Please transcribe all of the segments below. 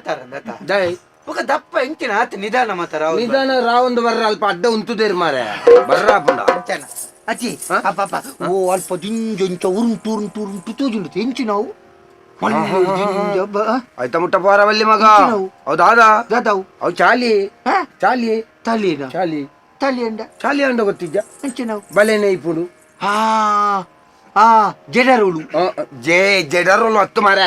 ಪಾತಾರಂದತ ಜೈ ಬೊಕ ದಪ್ಪ ಎಂಚಿನ ಆತ ನಿಧಾನ ಮಾತಾರ ನಿಧಾನ ರಾವೊಂದು ಬರ್ರ ಅಲ್ಪ ಅಡ್ಡ ಉಂತುದೇರು ಮಾರೆ ಬರ್ರ ಪುಂಡ ಅಂಚನ ಅಚ್ಚಿ ಅಪ್ಪ ಅಪ್ಪ ಓ ಅಲ್ಪ ದಿಂಜ ಇಂಚ ಉರುಂಟು ಉರುಂಟು ಉರುಂಟು ತೋಜುಂಡು ಎಂಚಿನವು ಆಯ್ತಾ ಮುಟ್ಟ ಪೋರವಲ್ಲಿ ಮಗ ಹೌದಾದಾ ದಾದಾವು ಅವು ಚಾಲಿ ಚಾಲಿ ತಲಿನ ಚಾಲಿ ತಲಿ ಅಂಡ ಚಾಲಿ ಅಂಡ ಗೊತ್ತಿದ್ಯಾ ಎಂಚಿನವು ಬಲೆನೆ ಇಪ್ಪುಡು ಹಾ ಆ ಜಡರುಳು ಜೇ ಜಡರುಳು ಹತ್ತು ಮಾರೆ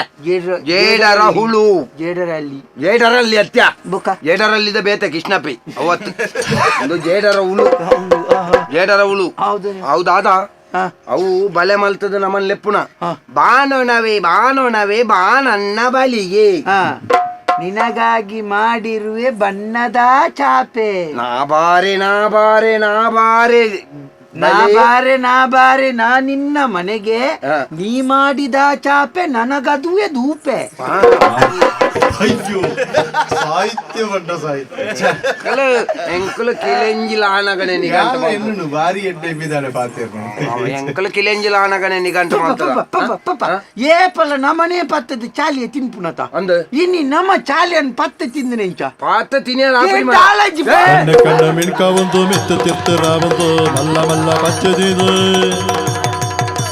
ಜೇಡರ ಹುಳು ಜೇಡರಲ್ಲಿ ಜೇಡರಲ್ಲಿ ಅತ್ಯ ಬೊಕ ಜೇಡರಲ್ಲಿದ್ದ ಬೇತೆ ಕೃಷ್ಣಪ್ಪಿ ಅವತ್ತು ಒಂದು ಜೇಡರ ಹುಳು ಜೇಡರ ಹುಳು ಹೌದು ಹೌದಾದ ಅವು ಬಲೆ ಮಲ್ತದ ನಮ್ಮನ್ ಲೆಪ್ಪುನ ಬಾನೋಣವೇ ಬಾನೋಣವೇ ಬಾನನ್ನ ಬಲಿಗೆ ನಿನಗಾಗಿ ಮಾಡಿರುವೆ ಬಣ್ಣದ ಚಾಪೆ ನಾ ಬಾರೆ ನಾ ಬಾರೆ ನಾ ಬಾರೆ ನಾ ಬಾರೆ ನಾ ಬಾರೆ ನಾ ನಿನ್ನ ಮನೆಗೆ ನೀ ಮಾಡಿದ ಚಾಪೆ ನನಗದುವೆ ದೂಪೆ. ಅಯ್ಯೋ ಸಾಹಿತ್ಯ ಬಂಡ ಸಾಹಿತ್ಯ ಎಂಕುಲು ಕಿಲೆಂಜಿಲ ಆನಗಣೆ ನಿಗಂಟ ಎನ್ನು ಬಾರಿ ಎಡ್ಡೆ ಬಿದ್ದಾನೆ ಪಾತೇರ್ನು ಎಂಕುಲು ಕಿಲೆಂಜಿಲ ಆನಗಣೆ ನಿಗಂಟ ಪಪ್ಪ ಏಪಲ ನಮನೆ ಪತ್ತದ ಚಾಲಿಯ ತಿನ್ಪುನತ ಅಂದು ಇನಿ ನಮ್ಮ ಚಾಲಿಯನ್ ಪತ್ತ ತಿಂದನೆ ಇಂಚ ಪಾತ ತಿನ್ನಿಯ ಕಣ್ಣ ಕಣ್ಣ ಮಿಣ್ಕ ಒಂದು ಮೆತ್ತ ತಿರ್ತರ ಒಂದು ಮಲ್ಲ ಮಲ್ಲ ಪಚ್ಚದಿದು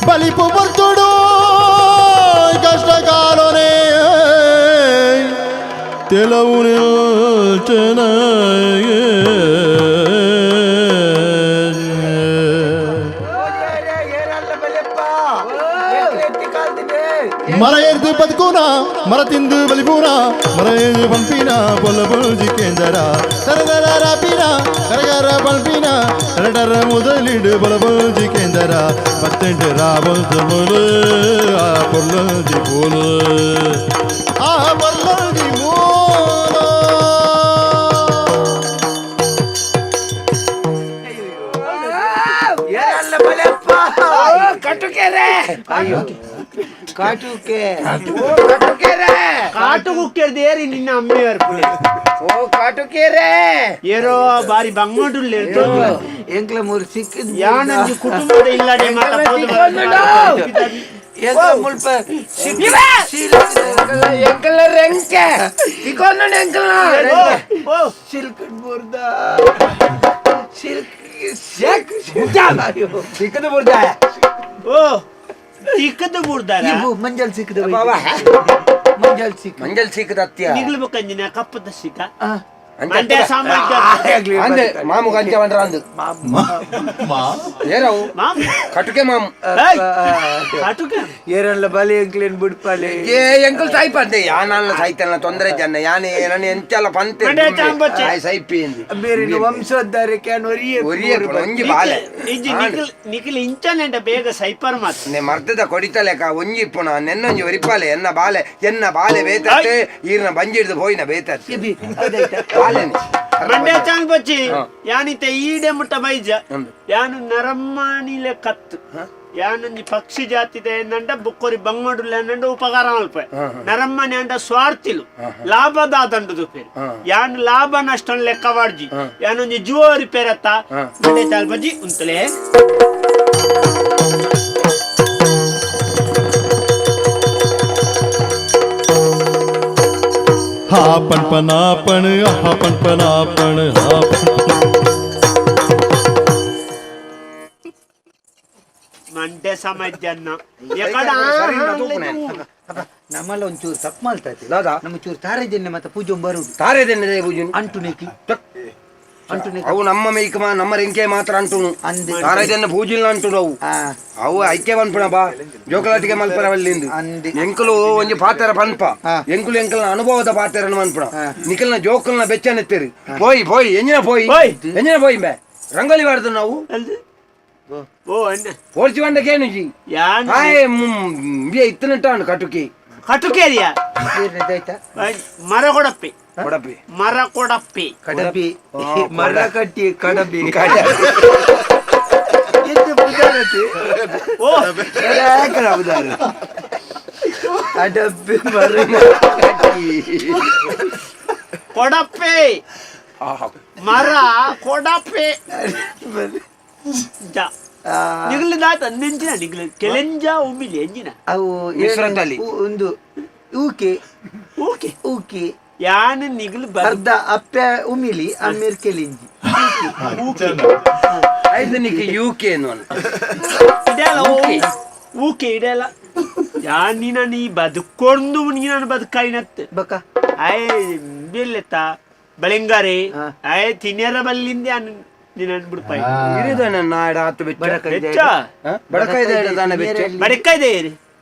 ಬಲಿಪು ಬರ್ತುಡು ಕಷ್ಟ ಕಾಲೋನೇ ಕೆಲವು ನಿಲ್ಚನ ಮರ ಎರ್ದು ಬದುಕುನ ಮರ ತಿಂದು ಬಲಿಪೂನ ಮರ ಎರ್ದು ಪಂಪಿನ ಬೊಲ್ಲ ಬೊಲ್ಜಿ ಕೇಂದರ ಸರದರ ರಾಪಿನ ಕರಗರ ಪಲ್ಪಿನ ಎರಡರ முதலிடு ಬಲ ಬೊಲ್ಜಿ ಕೇಂದರ ಪತ್ತೆಂಟು ರಾಬೊಲ್ದು ಮುಲು ಆ பொல்லி போಲು ಆ பொல்லி மூலோ ಕಟುಕೆರೆ ಕಾಟುಕೆ ಕಟುಕೆರೆ ಕಾಟು ಕುಕ್ಕೆರ್ದು ಏರಿ ನಿನ್ನ ಅಮ್ಮೆಯವರು ಪುಲೆ ಓ ಕಾಟುಕೆರೆ ಏರೋ ಬಾರಿ ಬಂಗೋಡುಲ್ಲೆ ಎಂಕ್ಲ ಮೂರು ಸಿಕ್ಕಿದ್ ಯಾನಂಜಿ ಕುಟುಂಬದ ಇಲ್ಲಡೆ ಮಾತ ಪೋದು ಎಂಕ್ಲ ಮುಲ್ಪ ಎಂಕಲ ರೆಂಕೆ ತಿಕ್ಕೊಂಡು ಎಂಕಲ ಓ ಸಿಲ್ಕ್ ಬುರ್ದ ಸಿಲ್ಕ್ ಸಿಕ್ಕದು ಬುರ್ದ ಓ ಸಿಕ್ಕದು ಬುರ್ದಾರ ಇವು ಮಂಜಲ್ ಸಿಕ್ಕದ ಬಾಬಾ ಮಂಜಲ್ ಸಿಕ್ಕ ಮಂಜಲ್ ಸಿಕ್ಕದ ಅತ್ಯ ನಿಗ್ಲು ಬಕ್ಕಂಜಿನ ಕಪ್ಪದ ಸಿಕ್ಕ ಅಂಚೆ ಮಂಡ್ಯ ಸಾಮ್ರಾಜ್ಯ ಅಂದೆ ಮಾಮು ಗಂಚ ಬಂದ್ರ ಅಂದು ಏರವು ಮಾಮ್ ಕಟುಕೆ ಮಾಮು ಏಯ್, ಕಾಟುಕೆ ಏರಲ್ಲ ಬಲೆ ಎಂಕ್ಲೇನ್ ಬಿಡ್ಪಾಲೆ ಏ ಎಂಕಲ್ ಸಾಯ್ಪಂತೆ ಯಾನಲ್ಲ ಸಾಯ್ತಲ್ಲ ತೊಂದರೆ ಜನ ಯಾನೆ ನನ್ನ ಎಂಚಲ್ಲ ಪಂತೆ ಮಂಡ್ಯ ಚಾಂಬಚ್ಚೆ. ಆಯ್ ಸೈಪಿ ಇಂದು ಬೇರೆ ವಂಶೋದ್ಧಾರಕ್ಕೆ ಒರಿಯೇ ಒರಿಯೇ ಒಂಜಿ ಬಾಲೆ ಇಜ್ಜಿ ನಿಖಿಲ್ ನಿಖಿಲ್ ಇಂಚನೆಂಡ ಬೇಗ ಸೈಪರ್ ಮಾತ್ರ ನೆ ಮರ್ದದ ಕೊಡಿತಲೆಕ ಒಂಜಿ ಇಪ್ಪುನ ನೆನ್ನೊಂಜಿ ಒರಿಪಾಲೆ ಎನ್ನ ಬಾಲೆ ಎನ್ನ ಬಾಲೆ ಬೇತತ್ತೆ ಈರ್ನ ಬಂಜಿ ಹಿಡ್ದು ಹೋಯ್ನ ಬೇತತ್ತೆ ಬಾಲೆನೆ ಮಂಡ್ಯ ಚಾಂಗ್ ಬಚ್ಚಿ ಯಾನಿತೆ ಈಡೆ ಮುಟ್ಟ ಬೈಜ ಯಾನು ನರಮ್ಮಾಣಿಲೆ ಕತ್ತು ಯಾನೊಂಜಿ ಪಕ್ಷಿ ಜಾತಿದೆ ಎಂದಂಡ ಬುಕ್ಕೊರಿ ಬಂಗೋಡುಲ್ಲ ಎಂದಂಡ ಉಪಕಾರ ಮಲ್ಪ ನರಮ್ಮನೆ ಅಂಡ ಸ್ವಾರ್ಥಿಲು ಲಾಭದಾದಂಡು ದುಪೇರು ಯಾನು ಲಾಭ ನಷ್ಟ ಲೆಕ್ಕ ವಾಡ್ಜಿ ಯಾನೊಂಜಿ ಜುವ ರಿಪೇರತ್ತ ಮಂಡ್ಯ ಚಾಲ್ ಬಜ್ಜಿ ಉಂತಲೇ ಹಾ ಪಣಪನಾಪಣ ಹಾ ಪಣಪನಾಪಣ ಹಾ ಮಂಡ್ಯ ಸಮಾಜನ್ನ ಎಕಡ ನಮ್ಮಲ್ಲ ಒಂಚೂರು ತಪ್ಪು ಮಾಡ್ತೈತೆ ದಾದಾ. ನಮ್ಮ ಚೂರು ತಾರೆ ದಿನ ಮತ್ತೆ ಪೂಜೆ ಬರುದು ತಾರೆ ದೆನ್ನೆ ಪೂಜೆ ಅಂಟು ನೆಕಿ ಅಂಟು ನೆಕಿ ಅವು ನಮ್ಮ ಮೇಯ್ಕಮ ನಮ್ಮ ರೆಂಕೆ ಮಾತ್ರ ಅಂಟುನು ಅಂದೆ. ತಾರೆ ದೆನ್ನ ಪೂಜಿಲ್ಲ ಅಂಟುನು ಅವು ಆ ಅವು ಐಕ್ಯ ಪನ್ಪುಣ ಬಾ ಜೋಕಲಾಟಿಗೆ ಮಲ್ಪರವಲ್ಲಿಂದು ಅಂದೆ. ಎಂಕುಲು ಒಂಜಿ ಪಾತೆರ ಪನ್ಪ ಎಂಕುಲು ಎಂಕಲ್ನ ಅನುಭವದ ಪಾತೆರನ ಮನ್ಪುಣ ನಿಕಲ್ನ ಜೋಕಲ್ನ ಬೆಚ್ಚನೆತ್ತೇರಿ ಪೋಯ್ ಪೋಯ್ ಎಂಜಿನ ಪೋಯ್ ಪೋಯ್. ಎಂಜಿನ ಪೋಯ್ ಬೇ ರಂಗೋಲಿ ಬಾರ್ದು ನಾವು ಓ ಅಣ್ಣ ಪೋರ್ಚಿ ಬಂದ ಕೇನುಜಿ ಯಾನ್ ಹಾಯ್ ಬಿ ಇತ್ತನಟ್ಟಾನು ಕಟುಕಿ ಕಟುಕೇರಿಯ ಏನಿದಾಯ್ತಾ ಮರ ಕೊಡಪ್ಪಿ ಕೊಡಪಿ ಮರ ಕೊಡಪ್ಪಿ ಕಡಬಿ ಮರ ಕಟ್ಟಿ ಕಡಬಿ ಎಂತ ಪುಜಾರತಿ ಓ ಅಡಬ್ಬಿ ಮರ ಕೊಡಪ್ಪಿ ಮರ ಕೊಡಪ್ಪಿ ಜ ನಿಗ್ಲು ದಾತ ನೆಂಚಿನ ನಿಗ್ಲು ಕೆಲೆಂಜ ಉಮ್ಮಿಲಿ ಎಂಜಿನ ಅವು ಮಿಶ್ರತಳಿ. ಒಂದು ಊಕೆ ಓಕೆ ಊಕೆ ಯಾನ್ ನಿಗಲ್ ಅರ್ಧ ಅಪ್ಪೆ ಉಮಿಲಿ ಅಮ್ಮೇರ್ ಕೆಲಿಂಜಿ. ಐದು ನಿಕ್ ಯು ಕೆ ಇದೆಲ್ಲ ಊಕೆ ಇದೆಲ್ಲ ಯಾನ್ ನೀನ ನೀ ಬದುಕೊಂಡು ನೀನು ಬದುಕಾಯಿನತ್ ಬಕ ಆಯ್ ಬೆಲ್ಲೆತ್ತ ಬಳಿಂಗಾರೆ ಆಯ್ ತಿನ್ಯರ ಬಲ್ಲಿಂದ ನಿನ್ನ ಬಿಡ್ಪಾಯಿ. ಇರಿದ ನಾಡ ಆತು ಬೆಚ್ಚ. ಬೆಚ್ಚ. ಬಡಕಾಯ್ದ ದಾನ ಬೆಚ್ಚ. ಬಡಕಾಯ್ದೆ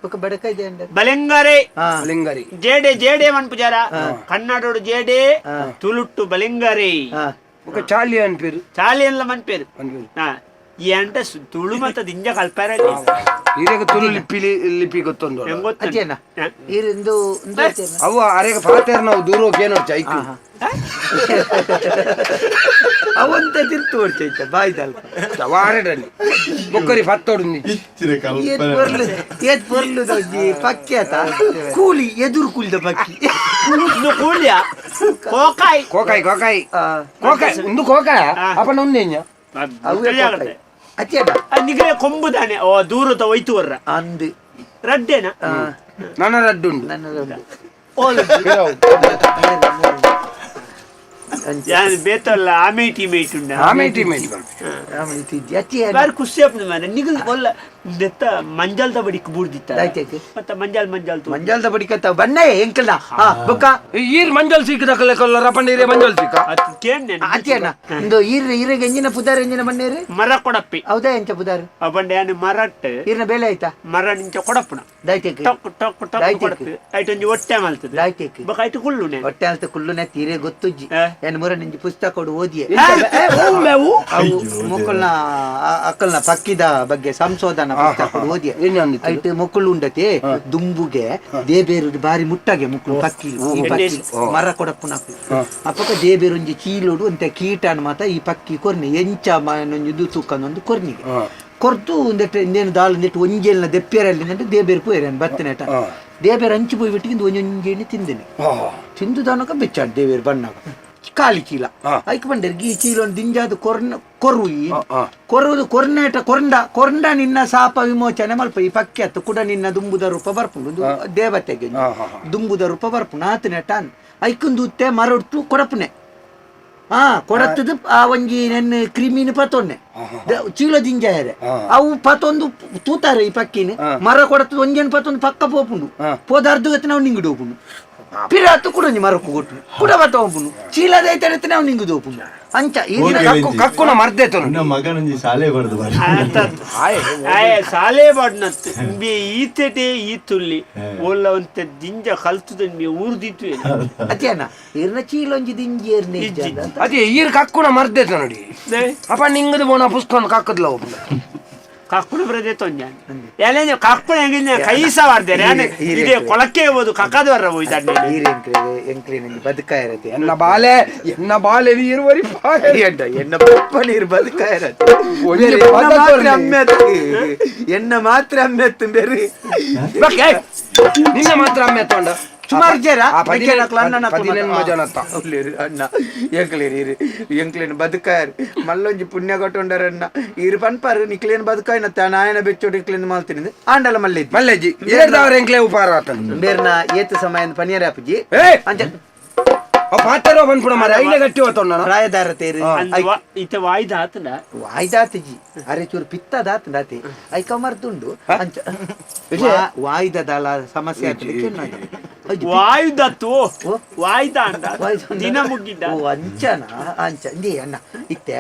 ಬೊಕ ಬಡಕಾಯ್ದೆ ಅಂಡ. ಬಲಿಂಗಾರೆ. ಬಲಿಂಗಾರಿ. ಜೇಡೆ ಜೇಡೆ ಮನ್ಪುಜಾರ ಕನ್ನಡೋಡು ಜೇಡೆ, ತುಳುಟ್ಟು ಬಲಿಂಗಾರೆ. ಬೊಕ ಚಾಲಿ ಅನ್ಪೇರು. ಚಾಲಿ ಅನ್ಲ ಮನ್ಪೇರು. ಈ ಅಂಟ ತುಳು ಮತ್ತ ದಿಂಜ ಕಲ್ಪಾರ. ಇರೆಗ ತುಳು ಲಿಪಿ ಲಿಪಿ ಗೊತ್ತೊಂದು. ಅದೇನ ಇಂದು? ಅವು ಅರೆಗ ಪಾತೇರ್ ನಾವು ದೂರ ಹೋಗಿ ಚೈಕ್ ಅವಂತ ತಿರ್ತು ಹೊಡ್ಚೈತ ಬಾಯ್ದಲ್ಪ. ವಾರಡಲ್ಲಿ ಬೊಕ್ಕರಿ ಪತ್ತೋಡು. ಏತ್ ಪೊರ್ಲುದೊಂಜಿ ಪಕ್ಕಿ ಆತ ಕೂಲಿ ಎದುರು ಕೂಲಿದ ಪಕ್ಕಿ. ಇಂದು ಕೂಲಿಯ ಕೋಕಾಯಿ. ಕೋಕಾಯಿ ಕೋಕಾಯಿ ಕೋಕಾಯಿ ಇಂದು ಕೋಕಾಯ ಅಪ್ಪನ ಉಂದೆಂಜ. ಅವೇ ಅಚ್ಚೇನ ನಿಗರೆ ಕೊಂಬುದಾನೆ ಓ ದೂರದ ಹೋಯ್ತು ವರ್ರ ಅಂದು. ರಡ್ಡೇನ? ನನ್ನ ರಡ್ಡುಂಡು. ನನ್ನ ರಡ್ಡು. ಯಾನ್ ಬೇತಲ್ಲ ಆಮೇಟಿ ಮೇಟ್ ಉಂಡ. ಆಮೇಟಿ ಮೇಟ್. ಬಾರಿ ಖುಷಿ ಆಪುಂಡು ಮಾರ್ರೆ. ನಿಗಲ್ ಒಲ್ಲ ದೆತ್ತ ಮಂಜಲ್ದ ಬಡಿಕ್ ಬೂರ್ದಿತ್ತ ಮತ್ತೆ ಮಂಜಲ್ ಮಂಜಲ್ ಮಂಜಲ್ದ ಬಡಿಕತ್ತ ಬಣ್ಣ ಎಂಕಲ್ನ ಹಾ ಬೊಕ್ಕ. ಈರ್ ಮಂಜಲ್ ಸೀಕದಕಲೆ ಕೊಲ್ಲರ ಪಂಡ ಈರೆ ಮಂಜಲ್ ಸೀಕ. ಕೇಣ್ನೆ. ಅತ್ಯಣ್ಣ ಇಂದು ಈರ್ ಈರೆಗೆ ಎಂಜಿನ ಪುದಾರ್ ಎಂಜಿನ ಬಣ್ಣೇರು? ಮರ ಕೊಡಪ್ಪಿ. ಹೌದಾ ಎಂಚ ಪುದಾರ್? ಪಂಡ ಯಾನ್ ಮರಟ್ ಈರ್ನ ಬೇಲೆ ಆಯ್ತಾ? ಮರ ನಿಂಚ ಕೊಡಪ್ಪುನ. ದಾಯ್ತೆಕ್ ಟೊಕ್ ಟೊಕ್ ಟೊಕ್ ಕೊಡಪ್ಪಿ ಐಟ್ ಒಂಜಿ ಹೊಟ್ಟೆ ಮಲ್ತದೆ. ದಾಯ್ತೆಕ್ ಬೊಕ ಐಟ್ ಕುಳ್ಳುನೆ. ಹೊಟ್ಟೆ ಅಲ್ತ ಕುಳ್ಳುನೆ ತೀರೆ ಗೊತ್ತುಜ್ಜಿ. ಏನ್ ಮುರ ನಿಂಜಿ ಪುಸ್ತಕ ಕೊಡು ಓದಿಯೆ. ಅವು ಮೊಕ್ಕಲ್ನ ಅಕ್ಕಲ್ನ ಪಕ್ಕಿದ ಬಗ್ಗೆ ಸಂಶೋಧನಾ ಪುಸ್ತಕ ಓದಿಯೆ. ಐಟ್ ಮೊಕ್ಕಳು ಉಂಡತೆ ದುಂಬುಗೆ ದೇಬೇರು ಬಾರಿ ಮುಟ್ಟಾಗೆ ಮುಕ್ಕಳು ಪಕ್ಕಿ ಈ ಪಕ್ಕಿ ಮರ ಕೊಡಪ್ಪುನಕು ಅಪ್ಪಕ ದೇಬೇರು ಒಂಜಿ ಚೀಲೋಡು ಅಂತ ಕೀಟಾನ್ ಮಾತ ಈ ಪಕ್ಕಿ ಕೊರ್ನಿ ಎಂಚ ಇದು ತೂಕನೊಂದು ಕೊರ್ನಿಗೆ ಕೊರ್ತು ಒಂದೆಟ್ಟು ಇಂದೇನು ದಾಲ್ ಒಂದೆಟ್ಟು ಒಂಜೆಲ್ನ ದೆಪ್ಪಿಯರಲ್ಲಿ ಅಂದ್ರೆ ದೇಬೇರು ಪೋಯರೇನು ಬತ್ತನೇಟ ದೇಬೇರು ಹಂಚಿ ಪೋಯ್ ಬಿಟ್ಟಿಗಿಂದ ಒಂಜೊಂಜೆಣ್ಣೆ ತಿಂದೇನೆ ತಿಂದು ದಾನಕ ಬೆಚ್ಚಾಡು ದೇವೇರು ಬಣ್ಣಾಗ ಖಾಲಿ ಚೀಲ ಐಕ್ ಬಂಡೇರು ಈ ಚೀಲ ಒಂದು ದಿಂಜಾದ ಕೊರ್ನ ಕೊರು ಈ ಕೊರುದು ಕೊರ್ನೇಟ ಕೊರಂಡ ಕೊರಂಡ ನಿನ್ನ ಶಾಪ ವಿಮೋಚನೆ ಮಲ್ಪ ಈ ಪಕ್ಕಿ ಅತ್ತು ಕೂಡ ನಿನ್ನ ದುಂಬುದ ರೂಪ ಬರ್ಪುಂಡು ಒಂದು ದೇವತೆಗೆ ದುಂಬುದ ರೂಪ ಬರ್ಪುಂಡು ಆತನೇಟ ಐಕೊಂದು ಉತ್ತೆ ಮರೊಟ್ಟು ಕೊಡಪುನೆ ಹಾ ಕೊಡತ್ತದು ಆ ಒಂಜಿ ನೆನ್ನ ಕ್ರಿಮಿನ ಪತೊನ್ನೆ ಚೀಲ ದಿಂಜಾಯರೆ ಅವು ಪತೊಂದು ತೂತಾರೆ ಈ ಪಕ್ಕಿನ ಮರ ಕೊಡತ್ತದು ಒಂಜೇನು ಪತೊಂದು ಪಕ್ಕ ಪೋಪುಂಡು ಪೋದ ಅರ್ಧಗತ್ತೆ ನಾವು ನಿಂಗು ಡೋಪುಂಡು ಪಿರಾತು ಕೂಡ ಒಂಜಿ ಮರಕ್ಕು ಕೊಟ್ಟು ಕೂಡ ಬತ್ತೊಂಪುಂಡು ಚೀಲದ ಐತರತ್ತೆ ನಾವು ನಿಂಗು ದೋಪುಂಡು ಅಂಚ ಕಕ್ಕುನ ಮರ್ದೆ ನನ್ನ ಮಗನೊಂಜಿ ಶಾಲೆ ಬರ್ದು ಬಾರಿ. ಆಯ್ ಸಾಲೆ ಬಾಡ್ನತ್ತು ಇಂಬೆ ಈತೆಟೆ ಈ ತುಲ್ಲಿ ಓಲ್ಲ ಒಂತೆ ದಿಂಜ ಕಲ್ತುದ ಇಂಬೆ ಊರ್ದಿತ್ತು. ಅತ್ಯನ ಇರ್ನ ಚೀಲೊಂಜಿ ದಿಂಜಿ ಏರ್ನೆ ಅದೇ ಈರ್ ಕಕ್ಕುನ ಮರ್ದೆ ನೋಡಿ ಅಪ್ಪ ನಿಂಗದು ಬೋನ ಪುಸ್ತಕ ಕಕ್ಕದ್ಲ ಒಪ್ಪುಂಡು. ಕಕ್ಕುನ ಪ್ರದೇ ತೊಂಜಾನ್ ಎಲೆ ಕಕ್ಕುನ ಹೆಂಗಿನ ಕೈಸ ವಾರ್ದೇರೆ ಇದೇ ಕೊಳಕ್ಕೆ ಹೋದು ಕಕ್ಕದ ವರ್ರ ಹೋಯ್ತಾನೆ. ಎಂಕ್ಲೇನಲ್ಲಿ ಬದುಕಾಯಿರತೆ ಎನ್ನ ಬಾಲೆ ಎನ್ನ ಬಾಲೆ ನೀರು ವರಿ ಎನ್ನ ಪಪ್ಪ ನೀರು ಬದುಕಾಯಿರತೆ ಎನ್ನ ಮಾತ್ರ ಅಮ್ಮೆತ್ತು ಬೇರೆ ನಿನ್ನ ಮಾತ್ರ ಅಮ್ಮೆ ತೊಂಡ ಸುಮಾರು ಜನ 18 ಜನ. ಅಣ್ಣ ಎಂಕ್ಲೇರಿ ಎಂಕ್ಲೇನು ಬದುಕಾಯರ್ ಮಲ್ಲೊಂಜಿ ಪುಣ್ಯ ಕೊಟ್ಟೊಂಡರಣ್ಣ ಈರು ಪನ್ಪಾರು ನಿಕ್ಲೇನು ಬದುಕಾಯ್ನ ನಾಯನ ಬೆಚ್ಚೋಡು ಇಕ್ಲೇನು ಮಾಲ್ತೀನಿ ಆಂಡಲ ಮಲ್ಲೆಜ್ಜಿ ಮಲ್ಲೆಜ್ಜಿ ಏರ್ದವ್ರ ಎಂಕ್ಲೆ ಉಪಾರ ಆತನ ಬೇರ್ನ ಏತು ಸಮಯ ಪನಿಯರ್ ಅಪ್ಪಜಿ ಏ ಅಂಚ ಪಾತೆರೋ ಬಂದ್ಬಿಡ ಮಾರೆ ಐನೆ ಗಟ್ಟಿ ಹೋತೊಂಡ. ಪ್ರಾಯದಾರ ತೇರು. ಇತ ವಾಯ್ದ ಆತನ. ವಾಯ್ದಾತಜಿ ಅರೆ ಚೂರು ಪಿತ್ತದಾತಂಡ ಆತೆ ಐಕ ಮರ್ದುಂಡು ಅಂಚ ವಾಯ್ದದಲ್ಲ ಸಮಸ್ಯೆ ಆಗ್ತದೆ. ವಾಯುದತ್ತು ವಾಯ್ದ ಅಂಡ ದಿನ ಮುಗಿದ್ದ. ಓ ಅಂಚನ ಅಂಚ ಇಂದೇ ಅಣ್ಣ ಇತ್ತೆ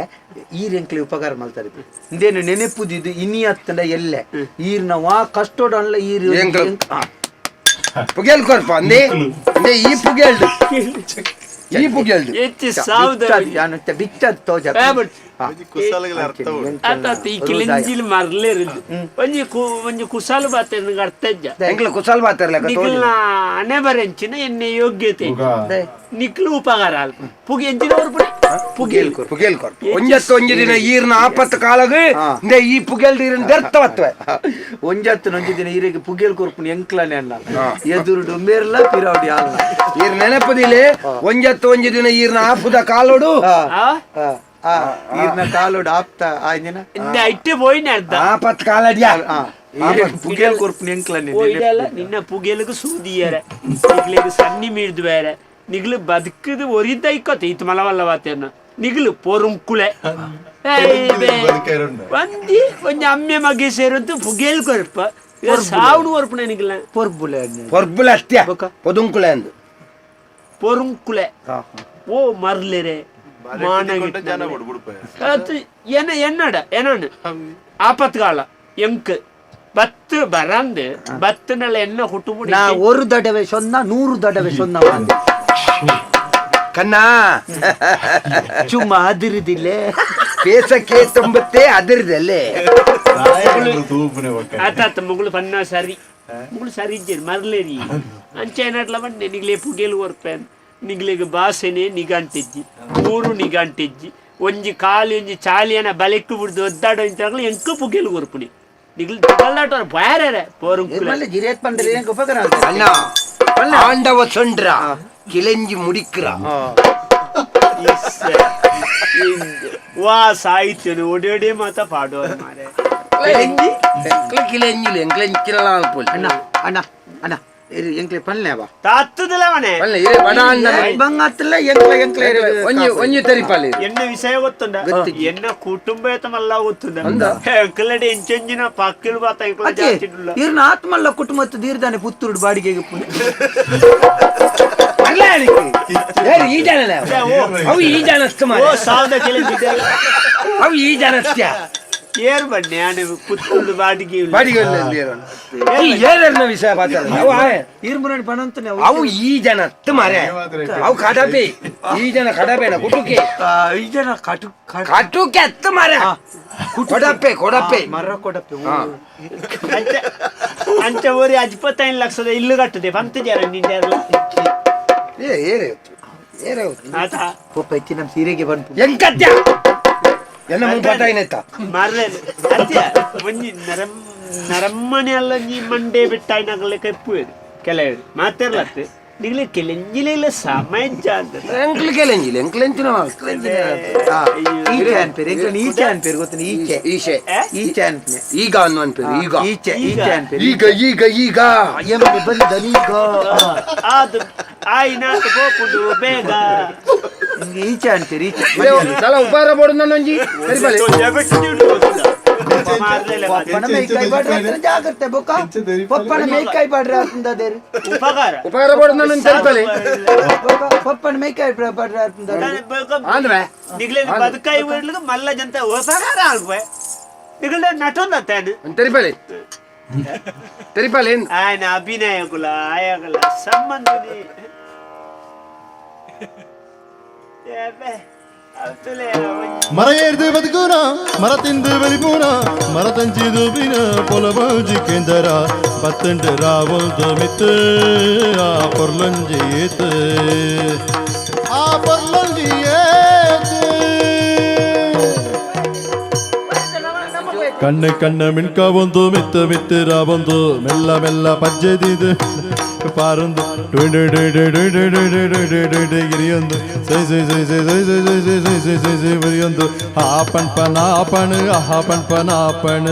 ಈರ್ ಎಂಕ್ಲೆ ಉಪಕಾರ ಮಲ್ತಾರೆ ಇಂದೇನು ನೆನೆಪುದಿದ್ದು ಇನಿ ಅತ್ತಂಡ ಎಲ್ಲೆ ಈರ್ನ ವಾ ಕಷ್ಟೋಡಲ್ಲ ಈರ್. ಪುಗೇಲ್ ಕೊರ್ಪ ಅಂದೆ ಅಂದೆ ಈ ಪುಗೇಲ್ದು ಈ ಪುಗೇಲ್ದು ಹೆಚ್ಚು ಸಾವಿರದ ಬಿಚ್ಚದ್ ತೋಜ. ಈ ಕಿಲಿಂಜಿಲ್ ಮರ್ಲೇರಿದ್ದು ಒಂಜಿ ಒಂಜಿ ಕುಸಾಲು ಬಾತೆ ಅರ್ಥ ಇಜ್ಜ. ಎಂಕ್ಲೆ ಕುಸಾಲ್ ಬಾತಿರ್ಲೆಕ್ಕ. ನಿಕ್ಲ್ನ ಅಣೆ ಬರೆಂಚಿನ ಎನ್ನೆ ಯೋಗ್ಯತೆ ನಿಕ್ಲು ಉಪಕಾರ ಅಲ್ಪ ಪುಗೆ ಎಂಚಿನ ಪುಡಿ ಪುಗೇಲ್. ಪುಗೇಲ್ ಕೊರ್ಪ ಒಂಜತ್ತು ಒಂಜಿ ದಿನ ಈರ್ನ ಆಪತ್ತು ಕಾಲಗ ಇಂದೆ ಈ ಪುಗೇಲ್ದು ಈರ್ನ ದೆರ್ತ ಬತ್ತವೆ. ಒಂಜತ್ತು ಒಂಜಿ ದಿನ ಈರಿಗೆ ಪುಗೇಲ್ ಕೊರ್ಪುನ ಎಂಕ್ಲನೆ ಅಣ್ಣ ಎದುರುಡು ಮೇರ್ಲ ಪಿರೌಡಿ ಅಲ್ಲ. ಈರ್ ನೆನಪದಿಲೆ ಒಂಜತ್ತು ಒಂಜಿ ದಿನ ಈರ್ನ ಆಪುದ ಕಾಲೋಡು ಈರ್ನ ಕಾಲೋಡು ಆಪ್ತ ಆಯ್ನ ಇಟ್ಟೆ ಪೋಯಿನ ಅರ್ಧ ಆಪತ್ ಕಾಲಡಿಯ ಪುಗೇಲ್ ಕೊರ್ಪುನ ಎಂಕ್ಲನೆ. ಓ ಇದೆಲ್ಲ ನಿನ್ನ ಪುಗೇಲಿಗೆ ಸೂದಿಯರೆ ನಿಕ್ಲೆಗ್ ಸನ್ನಿ ಮೀರ್ದು ಬೇರೆ ನಿಗ್ಲು ಬದುಕದು ಒರಿದೈಕೋತೆ ಇತ್ತು ಮಲವಲ್ಲವಾತೇನ ನಿಗ್ಲು ಪೊರುಂಕುಳೆ ಒಂಜಿ ಒಂಜಿ ಅಮ್ಮೆ ಮಗೆ ಸೇರಂತು ಪುಗೇಲ್ ಕೊರ್ಪ ಸಾವುಡು ಕೊರ್ಪುಣ ನಿಗ್ಲ ಪೊರ್ಬುಲೆ ಪೊರ್ಬುಲ ಅಷ್ಟೇ ಪೊದುಂಕುಲೆ ಅಂದು ಪೊರುಂಕುಲೆ ಓ ಮರ್ಲೆರೆ ಎನ್ನ ಎನ್ನಡ ಎನ್ನಣ ಆಪತ್ಕಾಲ ಎಂಕ್ ಬತ್ತು ಬರಂದು ಬತ್ತುನಲ್ಲ ಎನ್ನ ಹುಟ್ಟುಬಿಡಿ ನಾ ஒரு தடவை சொன்னா 100 தடவை சொன்ன ಕண்ணಾ சும்மா அதிருதில்லே பேசக்கே ತೊಂಬತ್ತೇ அதிರ್ದಲ್ಲೇ ಆತಾತ ಮುಗುಳು ಪನ್ನ ಸರಿ ಮುಗುಳು ಸರಿ ಇಜ್ಜೇರು ಮರ್ಲೇರಿ ಅಂಚೆ ಏನಟ್ಲ ಬಂಡೆ ನಿಗ್ಲೆ ಪುಗೇಲು ಕೊರ್ಪೇನ್ ನಿಗ್ಲೆಗ್ ಬಾಸೆನೆ ನಿಗಂಟಿಜ್ಜಿ ಮೂರು ನಿಗಂಟಿಜ್ಜಿ ಒಂಜಿ ಕಾಲು ಒಂಜಿ ಚಾಲಿಯನ ಬಲೆಕ್ಕು ಬಿಡ್ದು ಒದ್ದಾಡೋ ಇಂತಾಗಲು ಎಂಕು ಪುಗೇಲು ಕೊರ್ಪುನಿ ನಿಗ್ಲು ತಿಗಲ್ದಾಟೋರು ಬಾರೆ ಪೋರುಂಕುಲೆ ಜಿರೇತ್ ಪಂಡ್ರೆ எனக்கு உபகாரம் ಅಣ್ಣ ಆಂಡವ ಸೊಂಡ್ರ ಕಿಲೆಂಜಿ ಮುಡಿಕ್ರ ವಾ ಸಾಹಿತ್ಯನು ಒಡೆ ಮಾತ ಪಾಡುವರು ಮಾರೆ ಕಿಲೆಂಜಿಲು ಎಂಕ್ಲೆಂಚಿನ ಪೋಲಿ ಅಣ್ಣ ಅಣ್ಣ ಅಣ್ಣ ಎಂಕ್ಲೆ ಪನ್ಲೇವಾ ತಾತ್ತದಲವನೆ ಪಲ್ಲೆ ಇರೇ ಬಡ ಅಣ್ಣ ಬಂಗಾತ್ತಲ್ಲ ಎಂಕ್ಲೆ ಎಂಕ್ಲೆ ಒಂಜಿ ಒಂಜಿ ತರಿಪಾಲಿ ಎನ್ನ ವಿಷಯ ಗೊತ್ತುಂಡ ಎನ್ನ ಕುಟುಂಬ ಮಲ್ಲ ಗೊತ್ತುಂಡ ಎಂಕಲಡೆ ಎಂಚೆಂಜಿನ ಪಕ್ಕಿಲು ಬಾತ ಎಂಕಲ ಜಾಸ್ತಿ ಉಲ್ಲ ಇರ್ನ ಆತ್ಮಲ್ಲ ಕುಟುಂಬತ್ತು ದೀರ್ದಾನೆ ಪುತ್ತೂರು ಬಾಡಿಗೆಗೆ ಪುಣೆ ಈ ಜನ ಅವು ಈ ಜನಸ್ತು ಓ ಮಾರೆ ಸಾವಿರದ ಕೆಲ ಅವು ಈ ಜನಸ್ತ್ಯ ಏರ್ ಬನ್ನಿ ಆನೆ ಪುತ್ತೂರು ಬಾಡಿಗೆ ಇಲ್ಲ. ಬಾಡಿಗೆ ಈ ಏರರ್ನ ವಿಷಯ ಪಾತ್ರ ಅವು ಆಯೆ. ಇರ್ ಮುರಣಿ ಪಣಂತನೆ ಅವು ಈ ಜನ ಅತ್ತು ಮಾರೆ ಅವು ಕಡಪೆ ಈ ಜನ ಕಡಪೆನ ಕುಟುಕೆ ಈ ಜನ ಕಟು ಕಟುಕೆ ಅತ್ತು ಮಾರೆ ಕೊಡಪೆ ಕೊಡಪೆ ಮರ ಕೊಡಪೆ ಅಂಚ ಅಂಚ ಓರಿ ಅಜ್ಪತ್ತೈದು ಲಕ್ಷದ ಇಲ್ಲು ಕಟ್ಟದೆ ಪಂತ ಜನ ನಿಂದೆಲ್ಲ ಏ ಏರೆ ಏರೆ ಆತ ಪೊಪ್ಪ ಹೆಚ್ಚಿ ನಮ್ಮ ಸೀರೆಗೆ ಬಂತು ಎಂಕತ್ಯ ಎನ್ನ ಮುಂಪಾಟಾಯಿನತ್ತ ಮಾರ್ಲೆ ಅತ್ಯ ಒಂಜಿ ನರಂ ನರಮ್ಮನೆ ಅಲ್ಲ ನೀ ಮಂಡೆ ಬಿಟ್ಟಾಯ್ನಾಗಲೆ ಕೆಪ್ಪು ಕೆಲವರು ಮಾತಿರ್ಲತ್ತೆ ನಿಗ್ಲೆ ಕೆಲೆಂಜಿಲೆ ಇಲ್ಲ ಸಮಯ ಅಂತ ಎಂಕ್ಲು ಕೆಲೆಂಜಿಲ್ಲ ಎಂಕ್ಲೆಂಚಿನ ಈಚೆ ಅನ್ಪೇರು ಎಂಕ್ಲೆ ಈಚೆ ಅನ್ಪೇರು ಗೊತ್ತ ಈಚೆ ಈಶೆ ಈಚೆ ಅನ್ಪೆ ಈಗ ಅನ್ನುವನ್ಪೇರು ಈಗ ಈಚೆ ಈಚೆ ಅನ್ಪೇರು ಈಗ ಈಗ ಈಗ ಎಮ್ಮೆ ಬಂದನೀಗ ಅದು ಆಯ್ನಾತ ಪೋಪುಂಡು ಬೇಗ ಹಿಂಗೆ ಈಚೆ ಅನ್ಪೇರು ಈಚೆ ತಲ ಉಪಾರ ಬೋಡು ನನ್ನೊಂಜಿ ಸರಿ ಪಪ್ಪನ ಮೇಯ್ಕಾಯಿ ಬಾಡ್ರೆ ಅಂತ ಜಾಗ್ರತೆ ಬೊಕ್ಕ ಪಪ್ಪನ ಮೇಯ್ಕಾಯಿ ಬಾಡ್ರೆ ಅಂತದೇರು ಉಪಕಾರ ಉಪಕಾರ ಬೋಡು ನನ್ನೊಂದು ಸರಿಪಲೆ ಬೊಕ್ಕ ಪಪ್ಪನ ಮೇಯ್ಕಾಯಿ ಬಾಡ್ರೆ ಅಂತದೇರು ಆಂದ್ರೆ ನಿಗ್ಲೆ ಬದುಕಾಯಿ ಊರ್ಲಿಗೆ ಮಲ್ಲ ಜಂತ ಉಪಕಾರ ಆಲ್ಪೆ ನಿಗ್ಲೆ ನಟೊಂದ ತಾನು ತೆರಿಪಲೆ ತೆರಿಪಲೆ ఆయన ಅಭಿನಯಗುಲ ಆಯಗಲ ಸಂಬಂಧನಿ ಮರ ಏರ್ದು ಬದುಕುನ ಮರ ತಿಂದು ಬಲಿಪುನ ಮರ ತಂಚಿದು ಬಿನ ಪೊಲಬಂಜಿ ಕೇಂದರ ಪತ್ತಂಡು ರಾವೊಂದು ಮಿತ್ತು ಆ ಪೊರ್ಲೊಂಜಿ ಏತು ಆ ಪೊರ್ಲೊಂಜಿ ಏತು ಕಣ್ಣು ಕಣ್ಣು ಮಿಣ್ಕ ಒಂದು ಮಿತ್ತು ಮಿತ್ತು ರಾವೊಂದು ಮೆಲ್ಲ ಮೆಲ್ಲ ಪಜ್ಜೆದಿದು ಪಾರೊಂದು do do do do do do do do do do do ಗಿರಿಯೊಂದು ಸೈ ಸೈ ಸೈ ಸೈ ಸೈ ಸೈ ಸೈ ಸೈ ಸೈ ಸೈ ಸೈ ಸೈ ಬರಿಯೊಂದು ಆ ಪಣ್ ಪಣ ಆ ಪಣ್ ಆಹ ಪಣ್ ಪಣ ಆ ಪಣ್.